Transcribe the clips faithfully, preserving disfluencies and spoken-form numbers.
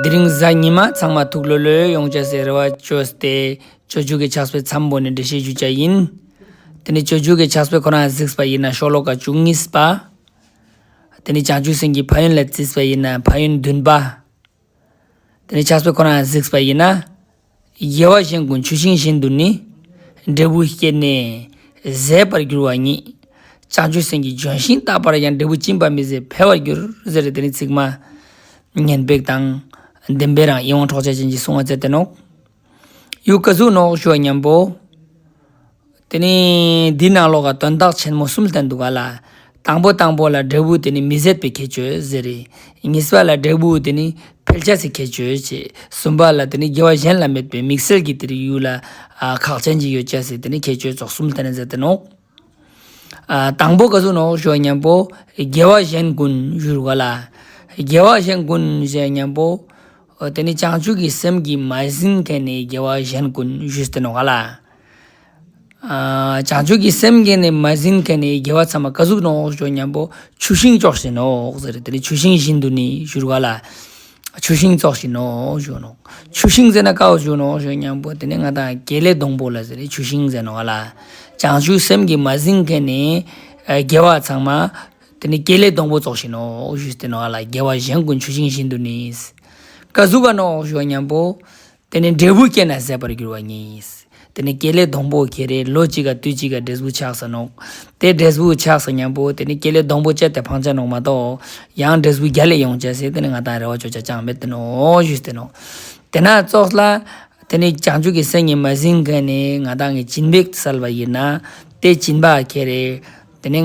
དེ་རིང་གཟའ་ཉི་མ་ཚང་མ་ཐུགས་ལྷོད་ལྷོད་ཡོང་ཅེས་སི་རེ་བ་བཅོས་ཏེ་སྤྱོད་འཇུག་གི་ཕྱག་དཔེ་མཚམས་པོ་ནེ་འགྲེལ་བཤད་ཞུ་ཅེས་ཡིན། དེ་ནེ་སྤྱོད་འཇུག་གི་ཕྱག་དཔེ་ཁོ་རང་གཟིགས་པ་ཡིན་ན་ཤོ་ལོ་ཀ་བཅུ་གཉིས་པ། དེ་ནེ་བྱང་ཆུབ་སེམས་ཀྱི་ཕན་ཡོན་ལ་བརྩིས་པ་ཡིན་ན་ཕན་ཡོན་བདུན་པ། དེ་ནེ་ཕྱག་དཔེ་ཁོ་རང་གཟིགས་པ་ཡིན་ན། དགེ་བ་གཞན་ཀུན་ཆུ་ཤིང་བཞིན་དུ་ནི། འབྲས་བུ་བསྐྱེད་ནས་ཟད་པར་འགྱུར་བ་ཉིད། བྱང་ཆུབ་སེམས་ཀྱི་ལྗོན་ཤིང་རྟག་པར་ཡང་། འབྲས་བུ་སྦྱིན་པ་མི་ཟད་འཕེལ་བར་འགྱུར། ཟེར་དེ་ནེ་ཚིག་མ་སྙན་པོ་དང་ལྡན་པའི་རང་ཡིད་དབང་འཕྲོག་བྱ་ཅན་གྱི་གསུང་བ་མཛད་དེ་ནོག་ཡུ་ག་ཟུག་ནོག་ཞུ་བ་ཉམ་པོ། དེ་ནེ་འདི་ནང་ལོགས་ཀ་དོན་དག་ཆེན་མོ་གསུམ་བསྟན་འདུག་ག་ལ། དང་པོ་དང་པོ་ལ་འབྲས་བུ་དེ་ནེ་མི་ཟད་པའི་ཁྱད་ཆོས་ཟེར་རེ། གཉིས་པ་ལ་འབྲས་བུ་དེ་ནེ་འཕེལ་ཅེས་སི་ཁྱད་ཆོས་བྱས། གསུམ་པ་ལ་དེ་ནེ་དགེ་བ་གཞན་ལ་མེད་པའི་དམིགས་བསལ་གྱི་དེ་རིགས་ཡུལ་ལ་ཨ་ཁག་ཅན་ཅིག་ཡོད་ཅེས་སི་དེ་ནེ་ཁྱད་ཆོས་ཙོགས་གསུམ་བསྟན་ནེ་མཛད་དེ་ནོག་ཨ་དང་པོ་ག་ཟུག་ནོག་ཞུ་བ་ཉམ་པོ། དགེ་བ་གཞན་ཀུན་ཞུ་རུག་ག་ལ། དགེ་བ་གཞན་ཀུན་ཞུ་བ་ཉམ་པོ། དེ་ནེ་བྱང་ཆུབ་ཀྱི་སེམས་ཀྱིས་མ་ཟིན་མཁན་ནི་དགེ་བ་གཞན་ཀུན་ཞུས་ཏེ་ནོག་ག་ལ། ཨ་བྱང་ཆུབ་ཀྱི་སེམས་ཀྱིས་ནི་མ་ཟིན་མཁན་ནི་དགེ་བ་ཚང་མ་ག་ཟུག་ནོག་ཞུ་ཉམ་པོ། ཆུ་ཤིང་ཙོགས་ཤིག་ནོག་ཟེར། དེ་ནེ་ཆུ་ཤིང་བཞིན་དུ་ནི་ཞུ་རུག་ག་ལ། ཆུ་ཤིང་ཙོགས་ཤིག་ནོག་ཞུ་ནོག་ཆུ་ཤིང་ཟེར་ན་ཀ་བོ་ཞུ་ནོག་ཞུ་ཉམ་པོ། དེ་ནེ་ང་དང་ཀེ་ལེ་སྡོང་པོ་ལ་ཟེར་ཆུ་ཤིང་ཟེར་ནོག་ག་ལ། བྱང་ཆུབ་སེམས་ཀྱིས་མ་ཟིན་མཁན་ནི་ཨ་དགེ་བ་ཚང་མ་དེ་ནེ་ཀེ་ལེ་སྡོང་པོ་ཙོགས་ཤིག་ནོག་ཞུས་ཏེ་ནོག་ག་ལ། དགེ་བ་གཞན་ཀུན་ཆུ་ཤིང་བཞིན་དུ་ནི། ཀ་ཟུག་ག་ནོག་ཞུ་ཉམ་པོ། དེ་ནེ་འབྲས་བུ་བསྐྱེད་ན་ཟད་པར་འགྱུར་བ་ཉིད། དེ་ནེ་ཀེ་ལེ་སྡོང་པོ་ཁྱེར་རེ་ལོ་གཅིག་ག་དུས་གཅིག་ག་འབྲས་བུ་ཆགས་ས་ནོག་དེ་འབྲས་བུ་ཆགས་ས་ཉམ་པོ་དེ་ནེ་ཀེ་ལེ་སྡོང་པོ་བཅད་དེ་འཕང་ཆ་ནོག་མ་གཏོགས་ཡང་འབྲས་བུ་རྒྱལ་ལ་ཡོང་ཅེས་སི་དེ་ནེ་ང་དང་རེ་བ་བཅོ་ཅེས་ཅང་མེད་དེ་ནོག་ཞུས་ཏེ་ནོག་དེ་ན་ཙོགས་ལ་དེ་ནེ་བྱང་ཆུབ་ཀྱི་སེམས་ཀྱིས་མ་ཟིན་མཁན་ནི་ང་དང་གི་སྦྱིན་པ་སལ་བ་ཡིན་ན་དེ་སྦྱིན་པ་ཁྱེར་རེ། དེ་ནེ་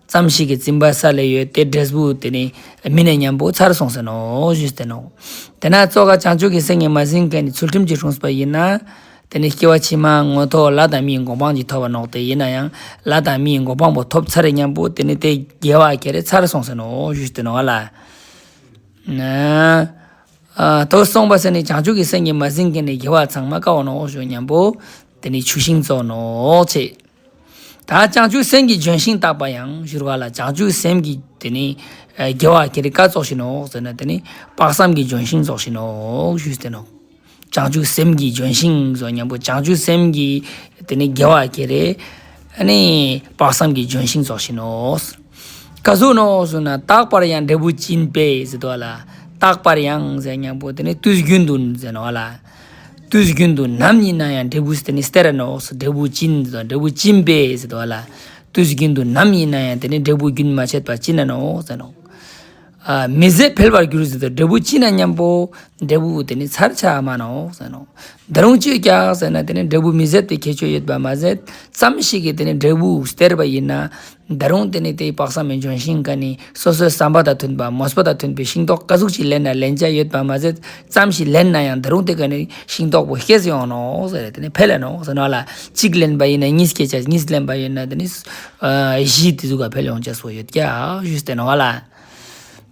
ཙམ་ཞིག་གི་སྦྱིན་པ་སལ་ལེ་ཡོད་དེ་འབྲས་བུ་དེ་ནེ་མི་ནེ་ཉམ་པོ་ཚར་སོང་ཟེར་ནོག་ཞུས་ཏེ་ནོག་དེ་ན་ཙོགས་ཀ་བྱང་ཆུབ་ཀྱི་སེམས་ཀྱིས་མ་ཟིན་མཁན་ནི་ཚུལ་ཁྲིམས་ཀྱི་སྲུངས་པ་ཡིན་ན། དེ་ནེ་སྐྱེ་བ་ཕྱི་མ་མངོན་མཐོ་ལྷ་དང་མིའི་གོ་འཕང་ཅིག་ཐོབ་པ་ནོག་དེ་ཡིན་ན་ཡང་ལྷ་དང་མིའི་གོ་འཕང་པོ་ཐོབ་ཚར་རེ་ཉམ་པོ་དེ་ནེ་དེ་དགེ་བ་ཁྱེར་རེ་ཚར་སོང་ཟེར་ནོག་ཞུས་ཏེ་ནོག་ག་ལ། ན། ཨ་དོ་སོང་པ་ཟེར་ནི་བྱང་ཆུབ་ཀྱི་སེམས་ཀྱིས་མ་ཟིན་མཁན་ནི་དགེ་བ་ཚང་མ་ཀ་བོ་ནོག་ཞུ་ཉམ་པོ། དེ་ནེ་ཆུ་ཤིང་ཙོགས་ནོག་ཅེས། ད་བྱང་ཆུབ་སེམས་ཀྱི་ལྗོན་ཤིང་རྟག་པར་ཡང་ཞུ་རུག་ག་ལ། བྱང་ཆུབ་སེམས་ཀྱི་དེ་ནེ་ཨ་དགེ་བ་ཁྱེར་རེ་ཀ་ཙོགས་ཤིག་ནོག་ཟེར་ན་དེ་ནེ་དཔག་བསམ་གྱི་ལྗོན་ཤིང་ཙོགས་ཤིག་ནོག་ཞུས་ཏེ་ནོག་བྱང་ཆུབ་སེམས་ཀྱི་ལྗོན་ཤིང་ཟེར་ཉམ་པོ་བྱང་ཆུབ་སེམས་ཀྱི་དེ་ནེ་དགེ་བ་ཁྱེར་རེ། ཨ་ནི་དཔག་བསམ་གྱི་ལྗོན་ཤིང་ཙོགས་ཤིག་ནོག་ཀ་ཟུག་ནོག་ཟེར་ན་རྟག་པར་ཡང་འབྲས་བུ་སྦྱིན་པས་ཟེར་དོ་ལ། རྟག་པར་ཡང་ཟེར་ཉམ་པོ་དེ་ནེ་དུས་རྒྱུན་དུ་ཟེར་ནོག་ལ། དུས་རྒྱུན་དུ་ནམ་ཡིན་ན་ཡང་འབྲས་བུ་དེ་ནེ་སྟེར་ནོག་འབྲས་བུ་སྦྱིན་ཟེར་དོ་འབྲས་བུ་སྦྱིན་པས་ཟེར་དོ་ལ། དུས་རྒྱུན་དུ་ནམ་ཡིན་ན་ཡང་དེ་ནེ་འབྲས་བུ་རྒྱུན་མ་ཆད་པ་སྦྱིན་ན་ནོག་ཟེར་ནོག་ཨ་མི་ཟད་འཕེལ་བར་འགྱུར་ཟེར་དོ་འབྲས་བུ་སྦྱིན་ན་ཉམ་པོ་འབྲས་བུ་དེ་ནེ་ཚར་ཆ་མ་ནོག་ཟེར་ནོག་ད་རུང་ཅི་ཡོད་ཀྱག་ཟེར་ན་དེ་ནེ་འབྲས་བུ་མི་ཟད་པའི་ཁྱད་ཆོས་ཡོད་པ་མ་ཟད་ཙམ་ཞིག་གི་དེ་ནེ་འབྲས་བུ་སྟེར་བ་ཡིན་ན། ད་རུང་དེ་ནེ་དེའི་དཔག་བསམ་མི་ལྗོན་ཤིང་ཀ་ནེ་སོ་སོའི་བསམ་པ་དང་མཐུན་པ་མོས་པ་དང་མཐུན་པའི་ཤིང་ཏོག་ཀ་ཟུག་ཅིག་ལེན་ན་ལེན་ཆ་ཡོད་པ་མ་ཟད་ཙམ་ཞིག་ལེན་ན་ཡང་ད་རུང་དེ་ཀ་ནེ་ཤིང་ཏོག་པོ་སྐྱེས་ཡོང་ནོག་ཟེར་དེ་ནེ་འཕེལ་ལ་ནོག་ཟེར་ནོག་ལ། གཅིག་ལེན་པ་ཡིན་ན་གཉིས་སྐྱེ་ཆ་གཉིས་ལེན་པ་ཡིན་ན་དེ་ནེ་ཨ་བཞི་དེ་ཟུག་ག་འཕེལ་ཡོང་ཆ་སོ་ཡོད་ཀྱག་ཞུས་ཏེ་ནོག་ལ།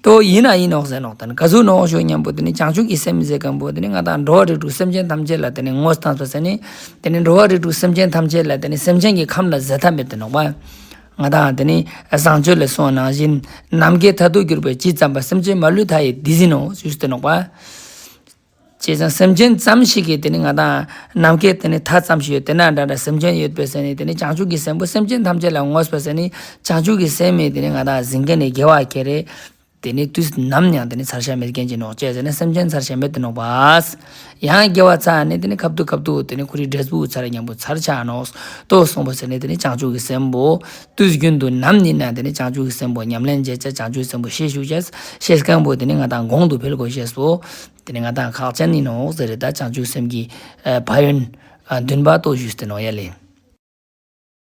དོ་ཡིན་ན་ཡིན་ནོག་ཟེར་ནོག་ད་ནི་ཀ་ཟུག་ནོག་ཞུ་ཉམ་པོ་དེ་ནེ་བྱང་ཆུབ་ཀྱི་སེམས་ཟེར་མཁན་པོ་དེ་ནེ་ང་དང་འགྲོ་བ་རིགས་དྲུག་སེམས་ཅན་ཐམས་ཅད་ལ་དེ་ནེ་ངོས་བཏང་ས་ཟེར་ནི། དེ་ནེ་འགྲོ་བ་རིགས་དྲུག་སེམས་ཅན་ཐམས་ཅད་ལ་དེ་ནེ་སེམས་ཅན་གྱི་ཁམས་ལ་ཟད་མཐའ་མེད་དེ་ནོག་པ། ང་དང་དེ་ནེ་བཟང་སྤྱོད་ལ་གསུངས་པ་ནང་བཞིན་ནམ་མཁའི་མཐས་གཏུགས་གྱུར་པའི་ཇི་ཙམ་པ་སེམས་ཅན་མ་ལུས་མཐའ་ཡས་འདི་ཟིན་ནོ་ཞུས་ཏེ་ནོག་པ། བྱས་ཙང་སེམས་ཅན་ཙམ་ཞིག་གིས་དེ་ནེ་ང་དང་ནམ་མཁའི་དེ་ནེ་མཐའ་ཙམ་ཞིག་ཡོད་དེ་ན་འདྲ་འདྲ་སེམས་ཅན་ཡོད་པའི་ཟེར་ནི་དེ་ནེ་བྱང་ཆུབ་ཀྱི་སེམས་པོ་སེམས་ཅན་ཐམས་ཅད་ལ་ངོས་པ་ཟེར་ནི་བྱང་ཆུབ་ཀྱི་སེམས་མེད་དེ་ནེ་ང་དང་ཟིན་མཁན་ནི་དགེ་བ་ཁྱེར་རེ། དེ་ནེ་དུས་ནམ་ཡང་དེ་ནེ་ཚར་ཆ་མེད་མཁན་ཅིག་ནོག་ཅེས་ཟེར་ན་སེམས་ཅན་ཚར་ཆ་མེད་དེ་ནོག་པ། ཡང་དགེ་བ་ཚར་ནེ་དེ་ནེ་ཁབ་ཏུ་ཁབ་ཏུ་དེ་ནེ་ཁོ་རའི་འབྲས་བུ་ཚར་ཉམ་པོ་ཚར་ཆ་ནོག་དོ་གསུངས་པ་ཟེར་ནི་དེ་ནེ་བྱང་ཆུབ་ཀྱི་སེམས་པོ་དུས་རྒྱུན་དུ་ནམ་ཡིན་ན་དེ་ནེ་བྱང་ཆུབ་ཀྱི་སེམས་པོ་ཉམས་ལེན་བྱེད་ཆ་བྱང་ཆུབ་སེམས་པོ་ཤེས་ཞུ་ཆ་ཤེས་མཁན་པོ་དེ་ནེ་ང་དང་གོང་དུ་འཕེལ་དགོས་ཤེས་པོ་དེ་ནེ་ང་དང་ཁག་ཅན་ཡིན་ནོག་ཟེར་རེ་ད་བྱང་ཆུབ་སེམས་ཀྱི་ཨ་ཕན་ཡོན་ཨ་བདུན་པ་དོ་ཞུས་ཏེ་ནོག་ཡ་ལེ།